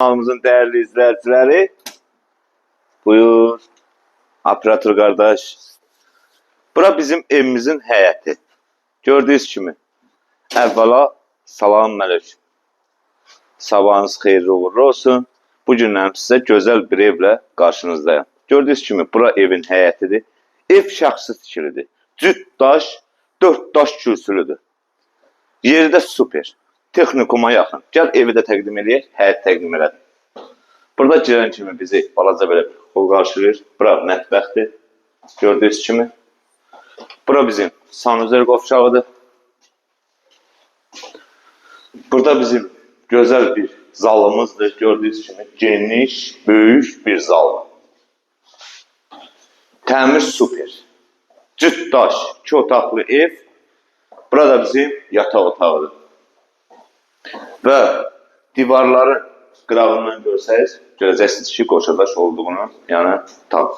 Kanalımızın değerli izleyicileri. Buyur. Operator qardaş. Bura bizim evimizin həyəti. Gördüyünüz kimi. Əvvəla salam əleykum. Sabahınız xeyirli uğurlu olsun. Bu gündən sizə gözəl bir evlə qarşınızdayım. Gördüyünüz kimi bura evin həyətidir. Ev şəxsi tikilidir. Cüt daş, dörd daş kürsülüdür. Yeri də super. Texnikuma yaxın. Gəl evi də təqdim eləyək, həyət təqdim elədim. Burada girən kimi bizi balaca belə bir hol qarşılayır. Bura mətbəxdir. Gördüyünüz kimi. Bura bizim sanuzel qovşağıdır. Burada bizim gözəl bir zalımızdır. Gördüyünüz kimi geniş, böyük bir zal. Təmir super. Cüt daş, iki otaqlı ev. Burada bizim yataq otağıdır. Və divarların qırağından görsəniz, görəcəksiniz ki, qoşadaş olduğunu, yəni tam.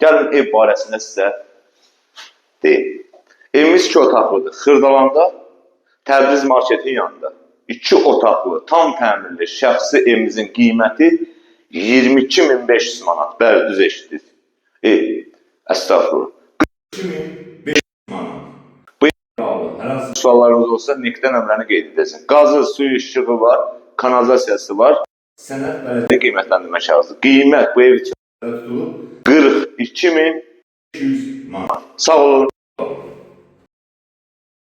Gəlin ev barəsində sizə deyim. Evimiz iki otaqlıdır. Xırdalanda Təbriz marketin yanında. İki otaqlı, tam təmirli şəxsi evimizin qiyməti 22.500 manat. Bəli, düz eşitdiniz. Əstəğfurullah. 2500 manat. Bu Hər hansı suallarınız olsa nickdən nömrəni qeyd edəcəm. Qazı, suyu, işığı var, kanalizasiyası var. Sənəd bələdiyyə Qiymətləndirmə kağızı. Qiymət bu ev üçün tutulub 42.000. 200 manat. Sağ olun.